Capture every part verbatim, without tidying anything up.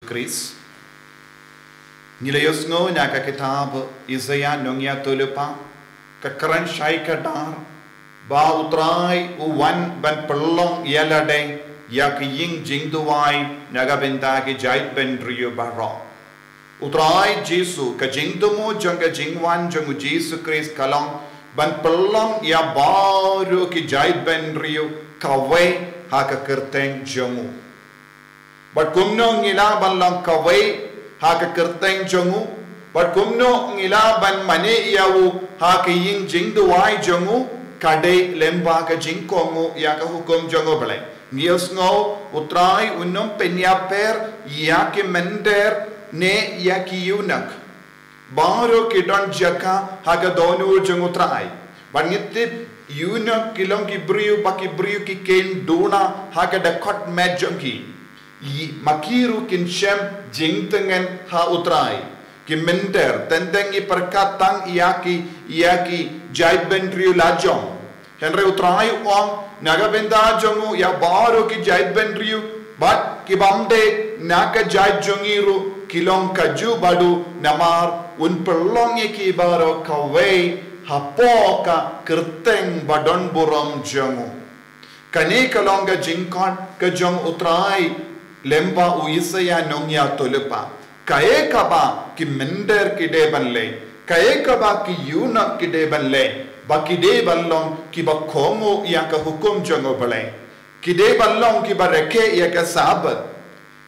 Khrist. Ngi la ïohsngew na ka kitab Isaiah nongïathuhlypa, ka kren shai kdar, ba U Trai u wan ban pynlong ïa lade ïa ka ïing jingduwai na ka bynta ki jaitbynriew baroh. U Trai Jisu, ka jingthmu jong ka jingwan jong U Jisu Khrist ka long ban pynlong ïa baroh ki jaitbynriew kawei ha ka kyrteng jong u. Bad kumno ngi lah ban long kawei ha ka kyrteng jong u, bad kumno ngi lah ban mane ïa u ha ka ïing jingduwai jong u, ka dei lyngba ka jingkohnguh ïa ka hukum jong U Blei. Ngi ïohsngew U Trai um pynïapher ïa ki mynder ne ïa ki eunuch. Baroh ki don jaka ha ka dohnud jong U Trai. Bad ngi tip eunuch ki long ki briew ba ki briew ki kheiñ duna ha ka dkhot met jong ki. Ïa ma ki ruh kin shem jingtngen ha U Trai. Ki mynder, teng teng ngi pyrkhat tang ïa ki, ïa ki jaitbynriew lajong. Hynrei U Trai u ong, na ka bynta jong u ïa baroh ki jaitbynriew, bad ki bym dei na ka jait jong ngi ruh ki long kajuh bad u, namar un pynlong ïa ki baroh kawei hapoh ka kyrteng ba don burom jong u. Kane ka long ka jingkhot ka jong U Trai lyngba u Isaiah nongïathuhlypa. Kaei kaba ki mynder ki dei ban leh, kaei kaba ki eunuch ki dei ban leh, ba ki dei ban long kiba kohnguh ïa ka hukum jong U Blei. Ki dei ban long kiba rakhe ïa ka Sabbath.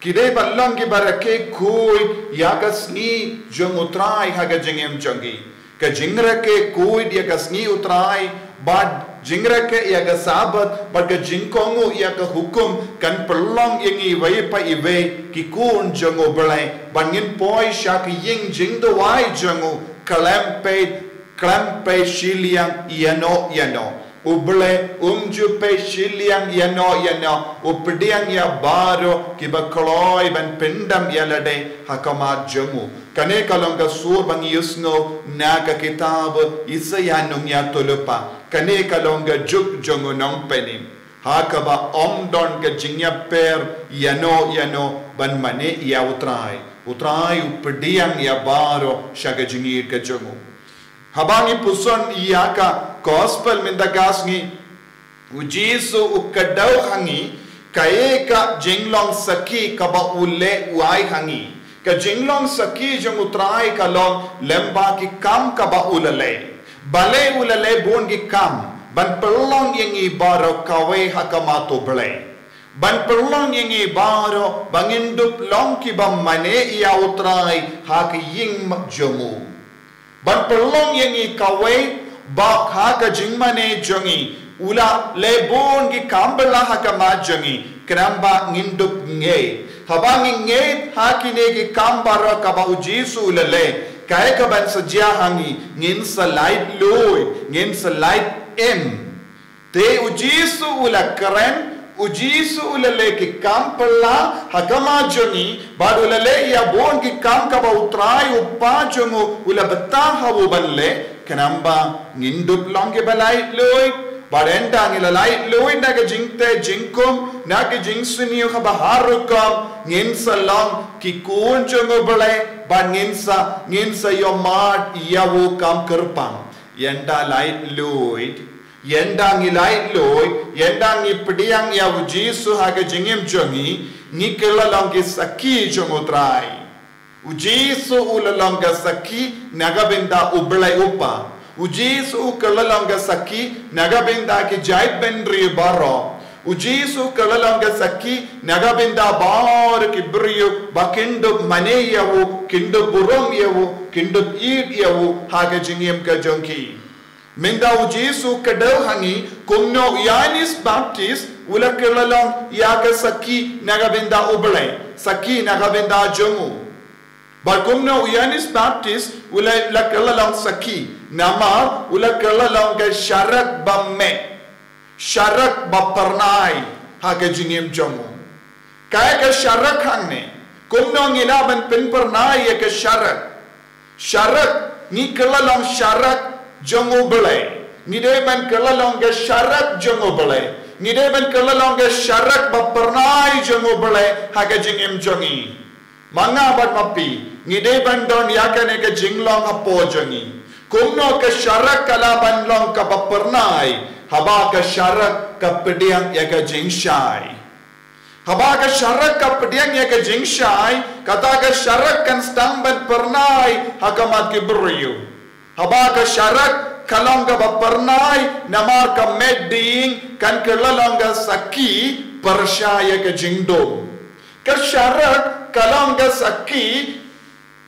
Ki dei ban long kiba rakhe khuid ïa ka sngi jong U Trai ha ka jingim jong ki. Ka jingrakhe khuid ïa ka sngi U Trai, bad jingrakhe ïa ka Sabbath, bad ka jingkohnguh ïa ka hukum, kan pynlong ïa ngi iwei pa iwei ki khun jong U Blei, bad ngin poi sha ka ïing jingduwai jong u, khlem peit, khlem peit shiliang ïano ïano. U Blei um ju peit shiliang ïano ïano, u pdiang ïa baroh kiba kloi ban pyndem ïa lade ha khmat jong u. Kane ka long ka sur ba ngi ïohsngew na ka kitab Isaiah nongïathuhlypa. Kane ka long ka juk jong u nongpynim. Ha kaba ym don ka jingïapher ïano ïano ban mane ïa U Trai. U Trai u pdiang ïa baroh sha ka jingïeit ka jong u. Haba ngi puson ïa ka gospel mynta ka sngi, U Jisu u kdew ha ngi kaei ka jinglong sakhi kaba u leh u ai ha ngi. Ka jinglong sakhi jong U Trai ka long lyngba ki kam kaba u la leh. Balei u la leh bun ki kam? Ban pynlong ïa ngi baroh kawei ha khmat U Blei. Ban pynlong ïa ngi baroh ba ngin dup long kiba mane ïa U Trai ha ka ïing jong u. Ban pynlong ïa ngi kawei ba ha ka jingmane jong ngi u la leh bun ki kam bylla ha khmat jong ngi, khnang ba ngin dup ngeit. Haba ngi ngeit ha kine ki kam baroh kaba U Jisu u la leh, kaei kaban sa jia ha ngi? Ngin sa laitluid, ngin sa lait im. Te U Jisu u la kren, U Jisu u la leh ki kam bylla ha khmat jong ngi, bad u la leh ïa bun ki kam kaba U Trai U Kpa jong u u la bthah ha u ban leh, khnang ba ngin dup long kiba laitluid. Bad ynda ngi la laitluid na ka jingteh jingkhum, na ka jingsniew kaba har rukom, ngin sa long ki khun jong U Blei, bad ngin sa, ngin sa ïohmad ïa u kam kyrpang. Ynda laitluid, ynda ngi laitluid, ynda ngi pdiang ïa U Jisu ha ka jingim jong ngi, ngi kylla long ki sakhi jong U Trai. U Jisu u la long ka sakhi na ka bynta U Blei U Kpa. U Jisu u kylla long ka sakhi na ka bynta ki jaitbynriew baroh. U Jisu u kylla long ka sakhi na ka bynta baroh ki briew ba kin dup mane ïa u, kin dup burom ïa u, kin dup ïeit ïa u ha ka jingim ka jong ki. Mynta U Jisu u kdew ha ngi, kumno u Ïoannis Baptist u la kylla long ïa ka sakhi na ka bynta U Blei, sakhi na ka bynta jong u. Bad kumno u Ïoannis Baptist u la, la kylla long sakhi, namar u la kylla long ka sharak ba meh, sharak ba phyrnai ha ka jingim jong u. Kaei ka sharak hangne? Kumno ngi lah ban pynphyrnai ïa ka sharak? Sharak, ngi kylla long sharak jong U Blei. Ngi dei ban kylla long ka sharak jong U Blei. Ngi dei ban kylla long ka sharak ba phyrnai jong U Blei ha ka jingim jong ngi. Ma nga bad ma phi, ngi dei ban don ïa kane ka jinglong hapoh jong ngi. Kumno ka sharak ka lah ban long kaba pyrnai, haba ka sharak ka pdiang ïa ka jingshai. Haba ka sharak ka pdiang ïa ka jingshai, kata ka sharak kan sdang ban pyrnai ha khmat ki briew. Haba ka sharak ka long kaba pyrnai, namar ka met ding kan kylla long ka sakhi pyrshah ïa ka jingdum. Ka sharak ka long ka sakhi,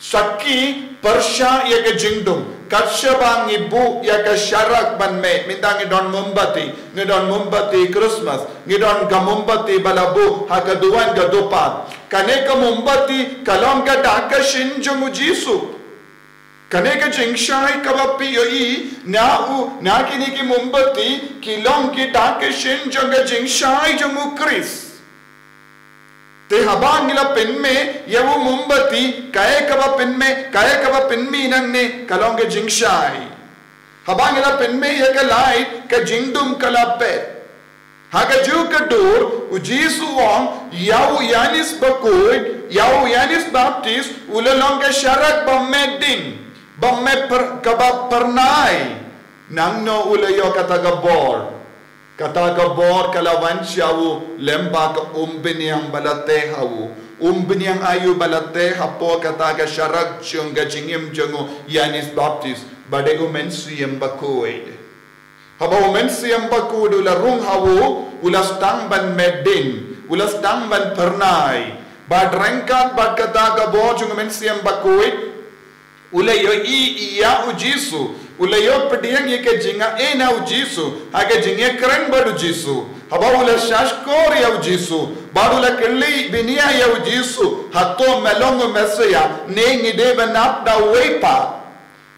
sakhi pyrshah ïa ka jingdum. Kat shaba ngi buh ïa ka sharak ban mih, mynta ngi don mombati, ngi don mombati Christmas, ngi don ka mombati ba la buh ha ka duwan ka dupat. Kane ka mombati ka long ka dak ka shin jong u Jisu. Kane ka jingshai kaba phi ïohi na u, na kine ki mombati, ki long ki dak ka shin jong ka jingshai jong u Khrist. Te haba ngi la pynmih ïa u mombati, kaei kaba pynmih, kaei kaba pynmih nangne, ka long ka jingshai. Haba ngi la pynmih ïa ka light, ka jingdum ka la phet. Ha kajuh ka dur, u Jisu u ong, ïa u Ïanis bakhuid, ïa u Ïanis Baptis, u la long ka sharak ba met ding, ba met pyr-, kaba pyrnai. Nangno u la ïoh kata ka bor? Kata ka bor ka la wan sha u lyngba ka umbniang ba la teh ha u. Umbniang aïu ba la teh hapoh kata ka sharak jong ka jingim jong u Ïanis Baptis? Ba dei u Mynsiem Bakhuid. Haba u Mynsiem Bakhuid u la rung ha u, u la sdang ban met ding, u la sdang ban pyrnai. Bad ryngkat bad kata ka bor jong u Mynsiem Bakhuid, u la ïohi ïa u Jisu, u la ïoh pdiang ïa ka jingai na u Jisu, ha ka jingïakren bad u Jisu. Haba u la shahshkor ïa u Jisu, bad u la kylli bniah ïa u Jisu, hato me long u Messiah, ne ngi dei ban ap da uwei pat?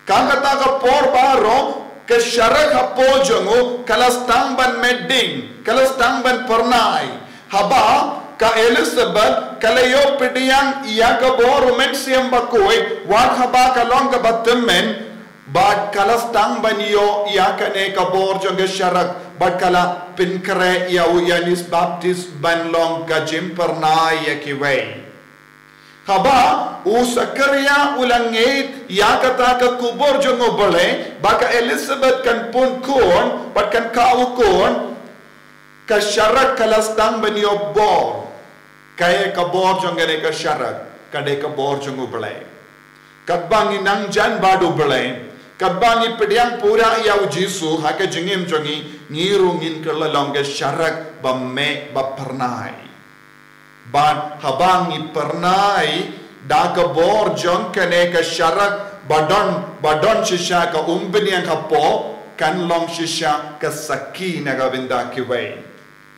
Ka kata ka por baroh, ka sharak hapoh jong u, ka la sdang ban met ding, ka la sdang ban pyrnai. Haba ka Elizabeth ka la ïoh pdiang ïa ka bor u Mynsiem Bakhuid, wat haba ka long kaba tymmen, bad ka la sdang ban ïoh ïa kane ka bor jong ka sharak, bad ka la pynkhreh ïa u Ïanis Baptis ban long ka jingpyrnai ïa kiwei. Haba u Sakaria u la ngeit ïa kata ka khubor jong u Blei, ba ka Elizabeth kan pun khun, bad kan kha u khun, ka sharak ka la sdang ban ïoh bor. Kaei ka bor jong kane ka sharak? Ka dei ka bor jong u Blei. Katba ngi nang jan bad u Blei, katba ngi pdiang pura ïa u Jisu ha ka jingim jong ngi, ngi ruh ngin kylla long ka sharak ba mih ba pyrnai. Bad haba ngi pyrnai da ka bor jong kane ka sharak ba don, ba don shisha ka umbniang hapoh, kan long shisha ka sakhi na ka bynta kiwei.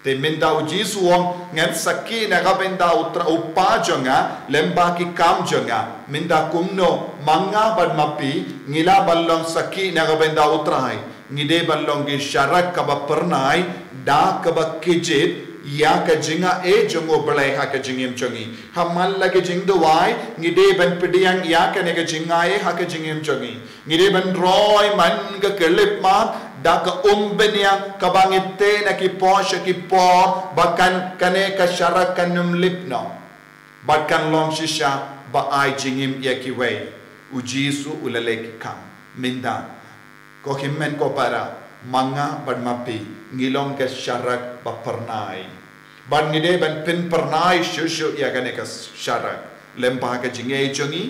Te mynta u Jisu u ong, ngan sakhi na ka bynta u Tra-, u Kpa jong nga, lyngba ki kam jong nga. Mynta kumno ma nga bad ma phi ngi lah ban long sakhi na ka bynta u Trai? Ngi dei ban long ki sharak kaba pyrnai, da kaba kjit ïa ka jingai jong u Blei ha ka jingim jong ngi. Ha man la ki jingduwai, ngi dei ban pdiang ïa kane ka jingai ha ka jingim jong ngi. Ngi dei ban roi man ka khyllipmat, da ka umbniang kaba ngi teh na ki por sha ki por, ba kan kane ka sharak kan ym lip noh. Bad kan long shisha ba ai jingim ïa kiwei. U Jisu u la leh ki kam. Mynta, ko hynmen ko para, ma nga bad ma phi, ngi long ka sharak ba pyrnai. Bad ngi dei ban pynpyrnai shuh shuh ïa kane ka sharak. Lyngba ka jingïeit jong ngi,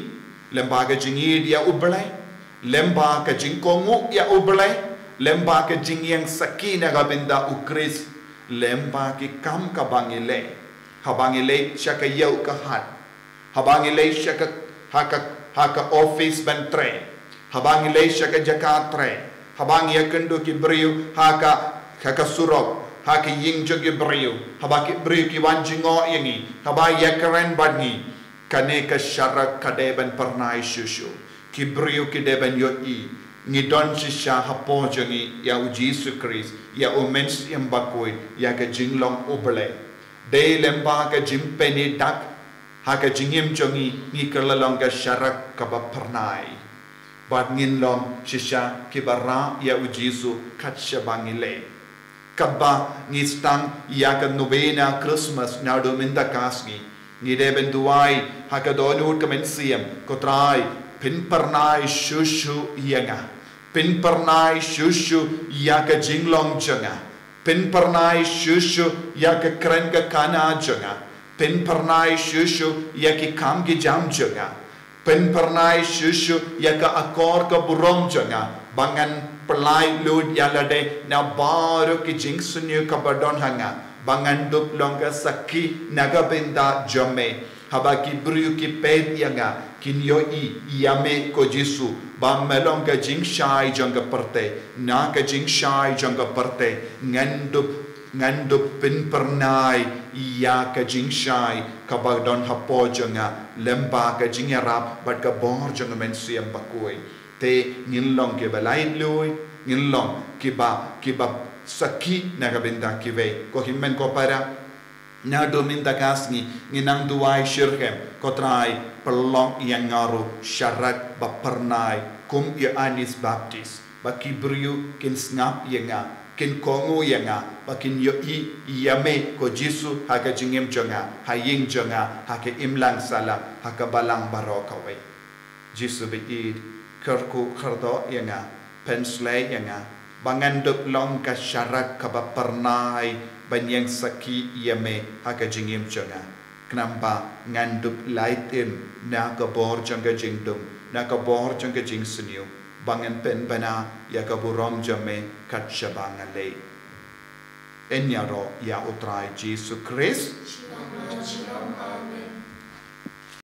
lyngba ka jingïeit ïa u Blei, lyngba ka jingkohnguh ïa u Blei, lyngba ka jingïeng sakhi na ka bynta u Khrist, lyngba ki kam kaba ngi leh. Haba ngi leit sha ka ïew ka hat. Haba ngi leit sha ka, ha ka, ha ka office ban trei. Haba ngi leit sha ka jaka trei. Haba ngi ïakynduh ki briew ha ka, ha ka surok, ha ka ïing jong ki briew. Haba ki briew ki wan jngoh ïa ngi. Haba ïakren bad ngi. Kane ka sharak ka dei ban pyrnai shuh shuh. Ki briew ki dei ban ïohi. Ngi don shisha hapoh jong ngi ïa u Jisu Khrist, ïa u Mynsiem Bakhuid, ïa ka jinglong u Blei. Dei lyngba ka jingpynïaid dak ha ka jingim jong ngi, ngi kylla long ka sharak kaba pyrnai. Bad ngin long shisha kiba rah ïa u Jisu kat shaba ngi leh. Katba ngi sdang ïa ka novena Christmas naduh mynta ka sngi, Ngi dei ban duwai ha ka dohnud ka mynsiem, ko Trai, pynpyrnai shuh shuh ïa nga. Pynpyrnai shuh shuh ïa ka jinglong jong nga. Pynpyrnai shuh shuh ïa ka kren ka kana jong nga. Pynpyrnai shuh shuh ïa ki kam ki jam jong nga. Pynpyrnai shuh shuh ïa ka akor ka burom jong nga, ba ngan pyllait lut ïa lade na baroh ki jingsniew kaba don ha nga, ba ngan dup long ka sakhi na ka bynta jong me. Haba ki briew ki peit ïa nga, kin ïohi ïa me ko Jisu, ba me long ka jingshai jong ka pyrthei, na ka jingshai jong ka pyrthei, ngan dup ngan dup pynpyrnai ïa ka jingshai kaba don hapoh jong nga, lyngba ka jingïarap bad ka bor jong ka Mynsiem Bakhuid. Te ngin long kiba laitluid, ngin long kiba, kiba sakhi na ka bynta kiwei. Ko hynmen ko para, naduh mynta ka sngi ngin nang duwai shitrhem, ko Trai, pynlong ïa nga ruh sharak ba pyrnai kum Ïoannis Baptist, ba ki briew kin sngap ïa nga, kin kohnguh ïa nga, ba kin ïohi ïa me ko Jisu ha ka jingim jong nga, ha ïing jong nga, ha ka imlang sahlang, ha ka balang baroh kawei. Jisu baieit, kyrkhu kyrdoh ïa nga, pynshlei ïa nga, ba ngan dup long ka sharak kaba pyrnai ban ïeng sakhi ïa me ha ka jingim jong nga. Khnang ba ngan dup lait im na ka bor jong ka jingdum, na ka bor jong ka jingsniew, ba ngan pynbna ïa ka burom jong me kat shaba nga leit. Yn ïaroh ïa u Trai Jisu Khrist.